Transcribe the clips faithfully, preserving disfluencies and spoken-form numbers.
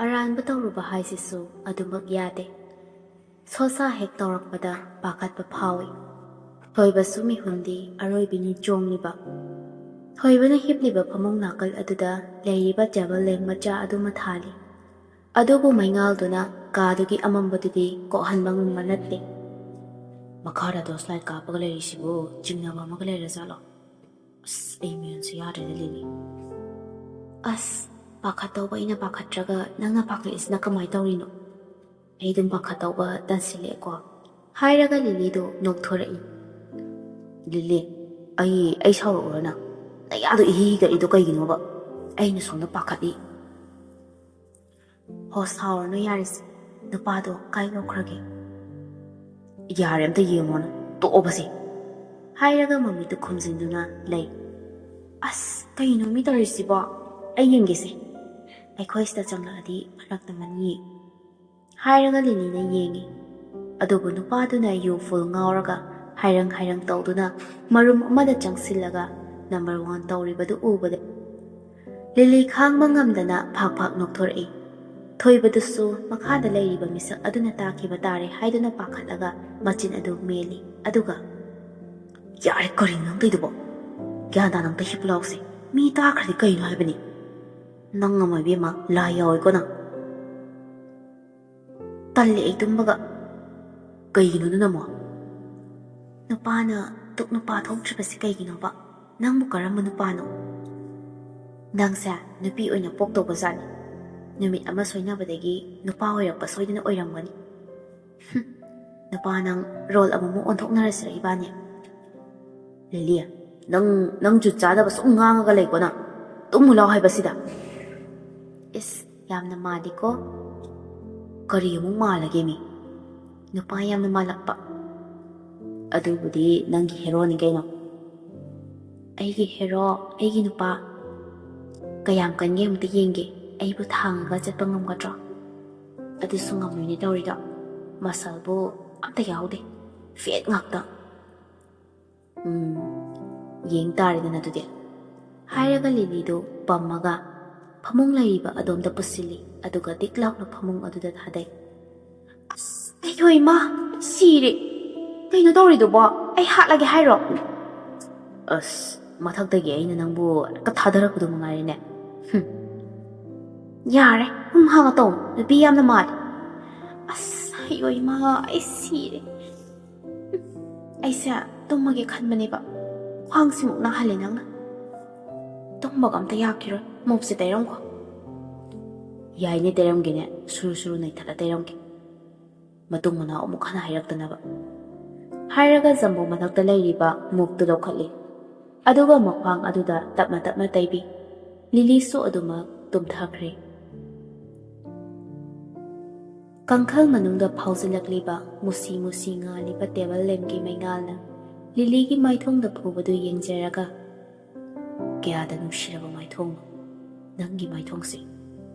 ꯑꯔꯥꯟꯕ ꯇꯧꯔꯨꯕ ꯍꯥꯏꯁꯤꯁꯨ ꯑꯗꯨꯃꯛ ꯌꯥꯗꯦ꯫ ꯁꯣꯁꯥ ꯍꯦꯛ ꯇꯧꯔꯛꯄꯗ ꯄꯥꯈꯠꯄ ꯐꯥꯎꯏ꯫ ꯊꯣꯏꯕꯁꯨ ꯃꯤꯍꯨꯟꯗꯤ ꯑꯔꯣꯏꯕꯤꯅꯤ ꯆꯣꯡꯂꯤꯕ꯫ ꯊꯣꯏꯕꯅ ꯍꯤꯞꯂꯤꯕ ꯐꯃꯨꯡ ꯅꯥꯀꯜ ꯑꯗꯨꯗ ꯂꯩꯔꯤꯕ ꯇꯦꯕꯜ ꯂꯦꯝ ꯃꯆꯥ ꯑꯗꯨꯃ ꯊꯥꯜꯂꯤ꯫ ꯑꯗꯨꯕꯨ ꯃꯩꯉꯥꯜꯗꯨꯅ ꯀꯥꯗꯨꯒꯤ ꯑꯃꯝꯕꯗꯨꯗꯤ ꯀꯣꯛꯍꯟꯕ ꯉꯝꯕ ꯅꯠꯇꯦ꯫ "ꯃꯈꯥꯗ ꯇꯣꯔꯆ ꯂꯥꯏꯠ ꯀꯥꯞꯄꯒ ꯂꯩꯔꯤꯁꯤꯕꯨ ꯆꯤꯡꯅꯕ ꯑꯃꯒ ꯂꯩꯔꯖꯥꯠꯂꯣ? ꯑꯁ, ꯑꯩ ꯃꯤꯍꯨꯟꯁꯦ ꯌꯥꯗ꯭ꯔꯦꯗ, ꯂꯤꯂꯤ꯫ ꯑꯁ, ꯄꯥꯈꯠꯇꯧꯕ ꯑꯩꯅ ꯄꯥꯈꯠꯇ꯭ꯔꯒ ꯅꯪꯅ ꯄꯥꯈꯠꯂꯤꯁꯤꯅ ꯀꯃꯥꯏꯅ ꯇꯧꯔꯤꯅꯣ? ꯑꯩ ꯑꯗꯨꯝ ꯄꯥꯈꯠꯇꯧꯕ ꯇꯟꯁꯤꯜꯂꯛꯑꯦꯀꯣ," ꯍꯥꯏꯔꯒ ꯂꯤꯂꯤꯗꯣ ꯅꯣꯛꯊꯣꯔꯛꯏ꯫ "ꯂꯤꯂꯤ, ꯑꯩ, ꯑꯩ ꯁꯥꯎꯔꯛꯎꯔ ꯅꯪ? ꯅꯌꯥꯗꯣ ꯏꯍꯤ ꯍꯤꯒꯠꯂꯤꯗꯣ ꯀꯩꯒꯤꯅꯣꯕ? ꯑꯩꯅ ꯁꯣꯝꯗ ꯄꯥꯈꯠꯂꯤ꯫" "ꯍꯣ, ꯁꯥꯎꯔꯅꯨ ꯌꯥꯔꯦꯁꯦ꯫ ꯅꯨꯄꯥꯗꯣ ꯀꯥꯏ ꯌꯧꯈ꯭ꯔꯒꯦ?" "ꯌꯥꯔꯦ, ꯑꯝꯇ ꯌꯦꯡꯉꯣꯅ ꯇꯣꯛꯑꯣꯕꯁꯦ," ꯍꯥꯏꯔꯒ ꯃꯃꯤꯠꯇꯨ ꯈꯨꯝꯖꯤꯟꯗꯨꯅ ꯂꯩ꯫ "ꯑꯁ, ꯀꯩꯅꯣ ꯃꯤ ꯇꯧꯔꯤꯁꯤꯕꯣ? ꯑꯩ ꯌꯦꯡꯒꯦꯁꯦ꯫ ꯑꯩꯈꯣꯏ ꯁꯤꯗ ꯆꯪꯂꯛꯑꯗꯤ ꯐꯔꯛ ꯇꯥꯃꯅꯤꯌꯦ," ꯍꯥꯏꯔꯒ ꯂꯤꯂꯤꯅ ꯌꯦꯡꯉꯤ꯫ ꯑꯗꯨꯕꯨ ꯅꯨꯄꯥꯗꯨꯅ ꯌꯨ ꯐꯨꯜ ꯉꯥꯎꯔꯒ ꯍꯥꯏꯔꯪ ꯍꯥꯏꯔꯪ ꯇꯧꯗꯨꯅ ꯃꯔꯨꯝ ꯑꯃꯗ ꯆꯪꯁꯤꯜꯂꯒ ꯅꯝꯕꯔ ꯋꯥꯟ ꯇꯧꯔꯤꯕꯗꯨ ꯎꯕꯗ ꯂꯤꯂꯤ ꯈꯥꯡꯕ ꯉꯝꯗꯅ ꯐꯥꯛ ꯐꯥꯛ ꯅꯣꯛꯊꯣꯔꯛꯏ꯫ ꯊꯣꯏꯕꯗꯨꯁꯨ ꯃꯈꯥꯗ ꯂꯩꯔꯤꯕ ꯃꯤꯁꯛ ꯑꯗꯨꯅ ꯇꯥꯈꯤꯕ ꯇꯥꯔꯦ ꯍꯥꯏꯗꯨꯅ ꯄꯥꯈꯠꯂꯒ ꯃꯆꯤꯟ ꯑꯗꯨ ꯃꯦꯜꯂꯤ꯫ ꯑꯗꯨꯒ, "ꯌꯥꯔꯦ, ꯀꯔꯤꯅꯣ ꯅꯪ ꯇꯧꯏꯗꯨꯕꯣ? ꯒ꯭ꯌꯥꯟ ꯇꯥꯅ ꯑꯝꯇ ꯍꯤꯞꯄꯨ ꯂꯥꯎꯁꯦ꯫ ꯃꯤ ꯇꯥꯈ꯭ꯔꯗꯤ ꯀꯩꯅꯣ ꯍꯥꯏꯕꯅꯤ꯫ ꯅꯪ ꯑꯃ ꯏꯕꯦꯝꯃ, ꯂꯥꯏ ꯌꯥꯎꯋꯦꯀꯣ ꯅꯪ꯫ ꯇꯜꯂꯦ ꯑꯩ ꯇꯨꯝꯕꯒ꯫" "ꯀꯩꯒꯤꯅꯣ ꯑꯗꯨꯅ ꯑꯃꯨꯛ?" "ꯅꯨꯄꯥꯅ ꯇꯨꯛ ꯅꯨꯄꯥ ꯊꯣꯛꯇ꯭ꯔꯤꯕꯁꯤ ꯀꯩꯒꯤꯅꯣꯕ? ꯅꯪꯕꯨ ꯀꯔꯝꯕ ꯅꯨꯄꯥꯅꯣ? ꯅꯪꯁꯦ ꯅꯨꯄꯤ ꯑꯣꯏꯅ ꯄꯣꯛꯇꯧꯕ ꯖꯥꯠꯅꯤ꯫ ꯅꯨꯃꯤꯠ ꯑꯃ ꯁꯣꯏꯅꯕꯗꯒꯤ ꯅꯨꯄꯥ ꯑꯣꯏꯔꯛꯄ ꯁꯣꯏꯗꯅ ꯑꯣꯏꯔꯝꯒꯅꯤ꯫ ꯍꯨꯝ, ꯅꯨꯄꯥ ꯅꯪ, ꯔꯣꯜ ꯑꯃꯃꯨꯛ ꯑꯣꯟꯊꯣꯛꯅꯔꯁꯤꯔ ꯏꯕꯥꯅꯤ?" "ꯂꯤꯂꯤ, ꯅꯪ, ꯅꯪ ꯖꯨꯠ ꯆꯥꯗꯕ ꯁꯨꯝ ꯉꯥꯡꯉꯒ ꯂꯩꯀꯣ ꯅꯪ꯫ ꯇꯨꯝꯃꯨ ꯂꯥꯎ ꯍꯥꯏꯕꯁꯤꯗ꯫" "ꯏꯁ, ꯌꯥꯝꯅ ꯃꯥꯜꯂꯤꯀꯣ꯫" "ꯀꯔꯤ ꯑꯃꯨꯛ ꯃꯥꯜꯂꯒꯦ ꯃꯤ? ꯅꯨꯄꯥ ꯌꯥꯝꯅ ꯃꯥꯜꯂꯛꯄ꯫" "ꯑꯗꯨꯕꯨꯗꯤ ꯅꯪꯒꯤ ꯍꯦꯔꯣꯅꯤ ꯀꯩꯅꯣ꯫" "ꯑꯩꯒꯤ ꯍꯦꯔꯣ, ꯑꯩꯒꯤ ꯅꯨꯄꯥ꯫ ꯀꯌꯥꯝ ꯀꯟꯒꯦ ꯑꯃꯨꯛꯇ ꯌꯦꯡꯒꯦ꯫ ꯑꯩꯕꯨ ꯊꯥꯡꯉꯒ ꯆꯠꯄ ꯉꯝꯒꯗ꯭ꯔꯣ? ꯑꯗꯨꯁꯨ ꯉꯝꯃꯣꯏꯅꯦ ꯇꯧꯔꯤꯗꯣ꯫ ꯃꯁꯜꯕꯨ ꯑꯝꯇ ꯌꯥꯎꯗꯦ꯫ ꯐꯦꯠ ꯉꯥꯛꯇ꯫ ꯎꯝ, ꯌꯦꯡ ꯇꯥꯔꯦꯗꯅ ꯑꯗꯨꯗꯤ꯫" ꯍꯥꯏꯔꯒ ꯂꯤꯂꯤꯗꯨ ꯄꯝꯃꯒ ꯐꯃꯨꯡ ꯂꯩꯔꯤꯕ ꯑꯗꯣꯝꯗ ꯄꯨꯁꯤꯜꯂꯤ꯫ ꯑꯗꯨꯒ ꯗꯤꯛ ꯂꯥꯎꯅ ꯐꯃꯨꯡ ꯑꯗꯨꯗ ꯊꯥꯗꯩ꯫ "ꯑꯁ, ꯑꯩꯌꯣ ꯏꯃꯥ, ꯁꯤꯔꯦ꯫ ꯀꯩꯅꯣ ꯇꯧꯔꯤꯗꯨꯕꯣ? ꯑꯩ ꯍꯥꯠꯂꯒꯦ ꯍꯥꯏꯔꯣ?" "ꯑꯁ, ꯃꯊꯛꯇꯒꯤ ꯑꯩꯅ ꯅꯪꯕꯨ ꯍꯦꯛꯇ ꯊꯥꯗꯔꯛꯄꯗꯣ ꯃꯉꯥꯏꯔꯦꯅꯦ꯫ ꯍꯨꯝ꯫ ꯌꯥꯔꯦ, ꯍꯨꯝ ꯍꯥꯡꯉ ꯇꯧ꯫ ꯅꯨꯄꯤ ꯌꯥꯝꯅ ꯃꯥꯜꯂꯦ꯫ ꯑꯁ, ꯑꯩꯌꯣ ꯏꯃꯥ, ꯑꯩ ꯁꯤꯔꯦ꯫ ꯑꯩꯁꯦ ꯇꯨꯝꯃꯒꯦ ꯈꯟꯕꯅꯦꯕ꯫ ꯈ꯭ꯋꯥꯡꯁꯤꯃꯨꯛ ꯅꯥꯍꯜꯂꯦ ꯅꯪꯅ꯫ ꯇꯨꯝꯕꯒ ꯑꯝꯇ ꯌꯥꯈꯤꯔꯣꯏ꯫ ꯃꯣꯞꯁꯦ ꯇꯩꯔꯝꯈꯣ꯫" "ꯌꯥꯏꯅꯦ, ꯇꯩꯔꯝꯒꯦꯅꯦ꯫ ꯁꯨꯔꯨ ꯁꯨꯔꯨ ꯅꯩꯊꯠꯂ ꯇꯩꯔꯝꯒꯦ꯫ ꯃꯇꯨꯡ ꯃꯅꯥꯎ ꯑꯃꯨꯛ ꯍꯟꯅ ꯍꯥꯏꯔꯛꯇꯅꯕ꯫" ꯍꯥꯏꯔꯒ ꯖꯝꯕꯣ ꯃꯊꯛꯇ ꯂꯩꯔꯤꯕ ꯃꯣꯞꯇꯨ ꯂꯧꯈꯠꯂꯤ꯫ ꯑꯗꯨꯒ ꯃꯈ꯭ꯋꯥꯡ ꯑꯗꯨꯗ ꯇꯞꯅ ꯇꯞꯅ ꯇꯩꯕꯤ꯫ ꯂꯤꯂꯤꯁꯨ ꯑꯗꯨꯃꯛ ꯇꯨꯝꯊꯈ꯭ꯔꯦ꯫ ꯀꯥꯡꯈꯜ ꯃꯅꯨꯡꯗ ꯐꯥꯎꯖꯤꯜꯂꯛꯂꯤꯕ ꯃꯨꯁꯤ ꯃꯨꯁꯤ ꯉꯥꯜꯂꯤꯕ ꯇꯦꯕꯜ ꯂꯦꯝꯞꯀꯤ ꯃꯩꯉꯥꯜꯅ ꯂꯤꯂꯤꯒꯤ ꯃꯥꯏꯊꯣꯡꯗ ꯐꯨꯕꯗꯨ ꯌꯦꯡꯖꯔꯒ, "ꯀꯌꯥꯗ ꯅꯨꯡꯁꯤꯔꯕ ꯃꯥꯏꯊꯣꯡꯅꯣ ꯅꯪꯒꯤ ꯃꯥꯏꯊꯣꯡꯁꯦ!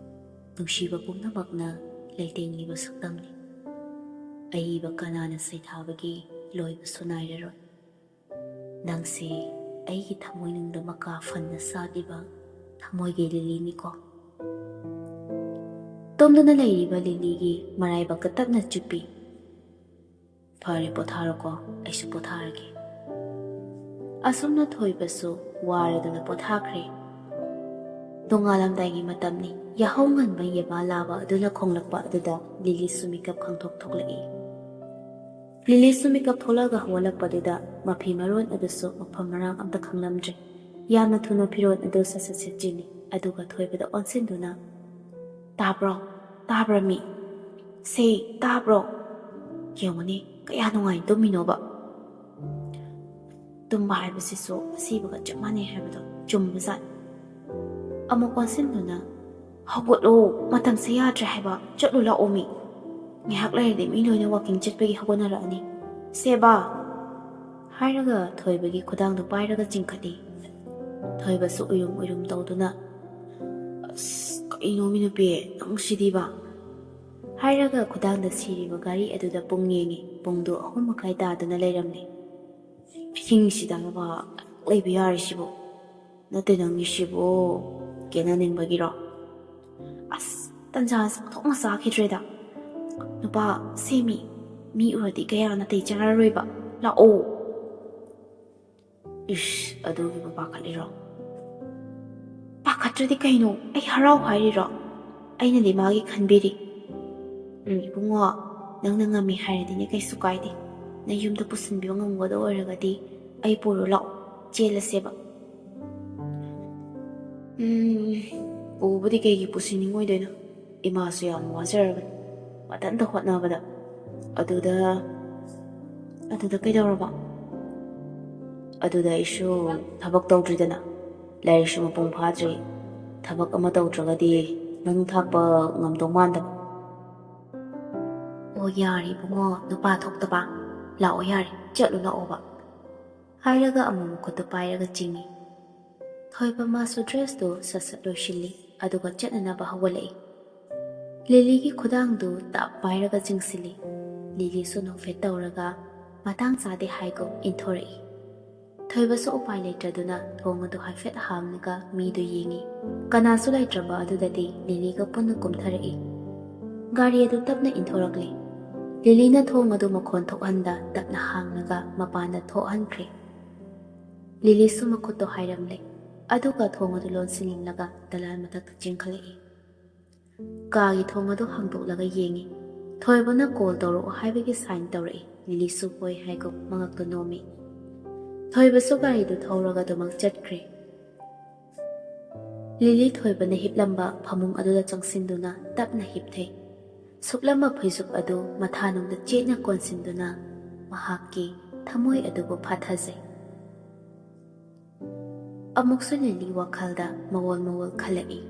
ꯅꯨꯡꯁꯤꯕ ꯄꯨꯝꯅꯃꯛꯅ ꯂꯩꯇꯦꯡꯂꯤꯕ ꯁꯛꯇꯝꯅꯤ꯫ ꯑꯏꯕ ꯀꯅꯥꯅ ꯁꯩꯊꯥꯕꯒꯤ ꯂꯣꯏꯕꯁꯨ ꯅꯥꯏꯔꯔꯣꯏ꯫ ꯅꯪꯁꯦ ꯑꯩꯒꯤ ꯊꯃꯣꯏꯅꯨꯡꯗ ꯃꯀꯥ ꯐꯟꯅ ꯁꯥꯠꯂꯤꯕ ꯊꯃꯣꯏꯒꯤ ꯂꯤꯂꯤꯅꯤꯀꯣ꯫" ꯇꯨꯝꯗꯨꯅ ꯂꯩꯔꯤꯕ ꯂꯤꯂꯤꯒꯤ ꯃꯔꯥꯏꯕꯛꯇ ꯇꯞꯅ ꯆꯨꯞꯄꯤ꯫ "ꯐꯔꯦ, ꯄꯣꯊꯥꯔꯣꯀꯣ, ꯑꯩꯁꯨ ꯄꯣꯊꯥꯔꯒꯦ꯫" ꯑꯁꯨꯝꯅ ꯊꯣꯏꯕꯁꯨ ꯋꯥꯔꯗꯨꯅ ꯄꯣꯊꯥꯈ꯭ꯔꯦ꯫ ꯅꯣꯡꯉꯥꯜꯂꯝꯗꯥꯏꯒꯤ ꯃꯇꯝꯅꯤ꯫ ꯌꯥꯍꯧ ꯉꯟꯕ ꯌꯦꯕꯥ ꯂꯥꯕ ꯑꯗꯨꯅ ꯈꯣꯡꯂꯛꯄ ꯑꯗꯨꯗ ꯂꯤꯂꯤꯁꯨ ꯃꯤꯀꯞ ꯈꯪꯊꯣꯛ ꯊꯣꯛꯂꯛꯏ꯫ ꯂꯤꯂꯤꯁꯨ ꯃꯤꯀꯞ ꯊꯣꯛꯂꯛꯑꯒ ꯍꯧꯒꯠꯂꯛꯄꯗꯨꯗ ꯃꯐꯤ ꯃꯔꯣꯟ ꯑꯗꯨꯁꯨ ꯃꯐꯝ ꯃꯔꯥꯡ ꯑꯝꯇ ꯈꯪꯂꯝꯗ꯭ꯔꯦ꯫ ꯌꯥꯝꯅ ꯊꯨꯅ ꯐꯤꯔꯣꯜ ꯑꯗꯨ ꯁꯠ ꯁꯠ ꯁꯦꯠꯆꯤꯜꯂꯤ꯫ ꯑꯗꯨꯒ ꯊꯣꯏꯕꯗ ꯑꯣꯟꯁꯤꯟꯗꯨꯅ, "ꯇꯥꯕ꯭ꯔꯣ? ꯇꯥꯕ꯭ꯔꯥ ꯃꯤ? ꯁꯦ, ꯇꯥꯕ꯭ꯔꯣ? ꯌꯦꯡꯉꯨꯅꯦ, ꯀꯌꯥ ꯅꯨꯡꯉꯥꯏꯅ ꯇꯨꯝꯃꯤꯅꯣꯕ꯫" ꯇꯨꯝꯕ ꯍꯥꯏꯕꯁꯤꯁꯨ ꯑꯁꯤꯕꯒ ꯆꯞ ꯃꯥꯟꯅꯩ ꯍꯥꯏꯕꯗꯣ ꯆꯨꯝꯕꯖꯥꯠꯅꯤ꯫ ꯑꯃꯨꯛ ꯑꯣꯟꯁꯤꯟꯗꯨꯅ, "ꯍꯧꯒꯠꯂꯣ, ꯃꯇꯝꯁꯦ ꯌꯥꯗ꯭ꯔꯦ ꯍꯥꯏꯕ, ꯆꯠꯂꯨ ꯂꯥꯛꯑꯣ ꯃꯤ꯫ ꯉꯥꯏꯍꯥꯛ ꯂꯩꯔꯗꯤ ꯃꯤ ꯂꯣꯏꯅ ꯋꯥꯀꯤꯡ ꯆꯠꯄꯒꯤ ꯍꯧꯒꯠꯅꯔꯛꯑꯅꯤ꯫ ꯁꯦꯕꯥ!" ꯍꯥꯏꯔꯒ ꯊꯣꯏꯕꯒꯤ ꯈꯨꯗꯥꯡꯗꯨ ꯄꯥꯏꯔꯒ ꯆꯤꯡꯈꯠꯂꯤ꯫ ꯊꯣꯏꯕꯁꯨ ꯎꯏꯔꯨꯝ ꯎꯏꯔꯨꯝ ꯇꯧꯗꯨꯅ, "ꯑꯁ, ꯀꯩꯅꯣ ꯃꯤ ꯅꯨꯄꯤ, ꯅꯪ ꯁꯤꯗꯤꯕ?" ꯍꯥꯏꯔꯒ ꯈꯨꯗꯥꯡꯗ ꯁꯤꯔꯤꯕ ꯘꯔꯤ ꯑꯗꯨꯗ ꯄꯨꯡ ꯌꯦꯡꯉꯤ꯫ ꯄꯨꯡꯗꯨ ꯑꯍꯨꯝ ꯃꯈꯥꯏ ꯇꯥꯗꯨꯅ ꯂꯩꯔꯝꯂꯦ꯫ "ꯑꯍꯤꯡꯁꯤꯗ ꯃꯕꯥ ꯂꯩꯕ ꯌꯥꯔꯤꯁꯤꯕꯨ? ꯅꯠꯇꯦ, ꯅꯪꯒꯤꯁꯤꯕꯨ ꯀꯦꯅꯅꯤꯡꯕꯒꯤꯔꯣ?" "ꯑꯁ, ꯇꯟꯖꯥꯁꯦ ꯑꯣꯟꯊꯣꯛꯅ ꯆꯥꯈꯤꯗ꯭ꯔꯦꯗ꯫ "ꯅꯨꯄꯥ, ꯁꯦꯝꯃꯤ, ꯃꯤ ꯎꯔꯗꯤ ꯀꯌꯥ ꯅꯥꯇꯩ ꯆꯥꯔꯔꯣꯏꯕ꯫ ꯂꯥꯛꯑꯣ!" "ꯏꯁ, ꯑꯗꯨꯒꯤꯕꯨ ꯄꯥꯈꯠꯂꯤꯔꯣ?" "ꯄꯥꯈꯠꯇ꯭ꯔꯗꯤ ꯀꯩꯅꯣ? ꯑꯩ ꯍꯔꯥꯎ ꯍꯥꯏꯔꯤꯔꯣ? ꯑꯩꯅꯗꯤ ꯃꯥꯒꯤ ꯈꯟꯕꯤꯔꯤ꯫" "ꯎꯝ, ꯏꯕꯨꯡꯉꯣ, ꯅꯪꯅ ꯉꯝꯃꯤ ꯍꯥꯏꯔꯗꯤꯅꯦ ꯀꯩꯁꯨ ꯀꯥꯏꯗꯦ꯫ ꯅꯌꯨꯝꯗ ꯄꯨꯁꯤꯟꯕꯤꯕ ꯉꯝꯒꯗꯕ ꯑꯣꯏꯔꯒꯗꯤ ꯑꯩ ꯄꯨꯔꯣ ꯂꯥꯛꯑꯣ, ꯆꯦꯜꯂꯁꯦꯕ꯫" "ꯎꯝ, ꯄꯨꯕꯨꯗꯤ ꯀꯩꯒꯤ ꯄꯨꯁꯤꯟꯅꯤꯡꯉꯣꯏꯗꯣꯏꯅꯣ? ꯏꯃꯥꯁꯨ ꯌꯥꯝ ꯋꯥꯖꯔꯕꯅꯤ ꯃꯊꯟꯇ ꯍꯣꯠꯅꯕꯗ꯫" "ꯑꯗꯨꯗ, ꯑꯗꯨꯗ ꯀꯩꯗꯧꯔꯕ?" "ꯑꯗꯨꯗ ꯑꯩꯁꯨ ꯊꯕꯛ ꯇꯧꯗ꯭ꯔꯤꯗꯅ, ꯂꯥꯏꯔꯤꯛꯁꯨ ꯃꯄꯨꯡ ꯐꯥꯗ꯭ꯔꯤ꯫ ꯊꯕꯛ ꯑꯃ ꯇꯧꯗ꯭ꯔꯒꯗꯤ ꯅꯪ ꯊꯥꯛꯄ ꯉꯝꯗꯧ ꯃꯥꯟꯗꯕ꯫" "ꯑꯣ, ꯌꯥꯔꯦ ꯏꯕꯨꯡꯉꯣ, ꯅꯨꯄꯥ ꯊꯣꯛꯇꯕ꯫ ꯂꯥꯛꯑꯣ ꯌꯥꯔꯦ, ꯆꯠꯂꯨ ꯂꯥꯛꯑꯣꯕ꯫" ꯍꯥꯏꯔꯒ ꯑꯃꯨꯛ ꯃꯈꯨꯠꯇꯨ ꯄꯥꯏꯔꯒ ꯆꯤꯡꯏ꯫ ꯊꯣꯏꯕ ꯃꯥꯁꯨ ꯗ꯭ꯔꯦꯁꯇꯨ ꯁꯠ ꯁꯠ ꯂꯣꯏꯁꯤꯜꯂꯤ, ꯑꯗꯨꯒ ꯆꯠꯅꯅꯕ ꯍꯧꯒꯠꯂꯛꯏ꯫ ꯂꯤꯂꯤꯒꯤ ꯈꯨꯗꯥꯡꯗꯨ ꯇꯞ ꯄꯥꯏꯔꯒ ꯆꯤꯡꯁꯤꯜꯂꯤ꯫ ꯂꯤꯂꯤꯁꯨ ꯅꯣꯛꯐꯦꯠ ꯇꯧꯔꯒ ꯃꯇꯥꯡ ꯆꯥꯗꯦ ꯍꯥꯏꯒꯨꯝ ꯏꯟꯊꯣꯔꯛꯏ꯫ ꯊꯣꯏꯕꯁꯨ ꯎꯄꯥꯏ ꯂꯩꯇ꯭ꯔꯗꯨꯅ ꯊꯣꯡ ꯑꯗꯨ ꯍꯥꯏꯐꯦꯠ ꯍꯥꯡꯂꯒ ꯃꯤꯗꯨ ꯌꯦꯡꯏ꯫ ꯀꯅꯥꯁꯨ ꯂꯩꯇ꯭ꯔꯕ ꯑꯗꯨꯗꯗꯤ ꯂꯤꯂꯤꯒ ꯄꯨꯟꯅ ꯀꯨꯝꯊꯔꯛꯏ꯫ ꯒꯥꯔꯤ ꯑꯗꯨ ꯇꯞꯅ ꯏꯟꯊꯣꯔꯛꯂꯤ꯫ ꯂꯤꯂꯤꯅ ꯊꯣꯡ ꯑꯗꯨ ꯃꯈꯣꯟ ꯊꯣꯛꯍꯟꯗ ꯇꯞꯅ ꯍꯥꯡꯂꯒ ꯃꯄꯥꯟꯗ ꯊꯣꯛꯍꯟꯈ꯭ꯔꯦ꯫ ꯂꯤꯂꯤꯁꯨ ꯃꯈꯨꯠꯇꯣ ꯍꯥꯏꯔꯝꯂꯦ, ꯑꯗꯨꯒ ꯊꯣꯡ ꯑꯗꯨ ꯂꯣꯟꯁꯤꯟꯂꯝꯂꯒ ꯗꯂꯥꯜ ꯃꯊꯛꯇ ꯆꯦꯟꯈꯠꯂꯛꯏ꯫ ꯀꯥꯒꯤ ꯊꯣꯡ ꯑꯗꯨ ꯍꯥꯡꯗꯣꯛꯂꯒ ꯌꯦꯡꯏ꯫ ꯊꯣꯏꯕꯅ ꯀꯣꯜ ꯇꯧꯔꯛꯑꯣ ꯍꯥꯏꯕꯒꯤ ꯁꯥꯏꯟ ꯇꯧꯔꯛꯏ꯫ ꯂꯤꯂꯤꯁꯨ ꯍꯣꯏ ꯍꯥꯏꯒꯨꯝ ꯃꯉꯛꯇꯨ ꯅꯣꯝꯃꯤ꯫ ꯊꯣꯏꯕꯁꯨ ꯒꯥꯔꯤꯗꯨ ꯊꯧꯔꯒ ꯑꯗꯨꯃꯛ ꯆꯠꯈ꯭ꯔꯦ꯫ ꯂꯤꯂꯤ ꯊꯣꯏꯕꯅ ꯍꯤꯞꯂꯝꯕ ꯐꯃꯨꯡ ꯑꯗꯨꯗ ꯆꯪꯁꯤꯟꯗꯨꯅ ꯇꯞꯅ ꯍꯤꯞꯊꯩ꯫ ꯁꯨꯞꯂꯝꯕ ꯐꯩꯖꯨꯞ ꯑꯗꯨ ꯃꯊꯥꯅꯨꯡꯗ ꯆꯦꯠꯅ ꯀꯣꯟꯁꯤꯟꯗꯨꯅ ꯃꯍꯥꯛꯀꯤ ꯊꯃꯣꯏ ꯑꯗꯨꯕꯨ ꯐꯥꯊꯖꯩ꯫ ꯑꯃꯨꯛꯁꯨ ꯂꯤꯂꯤ ꯋꯥꯈꯜꯗ ꯃꯑꯣꯜ ꯃꯑꯣꯜ ꯈꯜꯂꯛꯏ꯫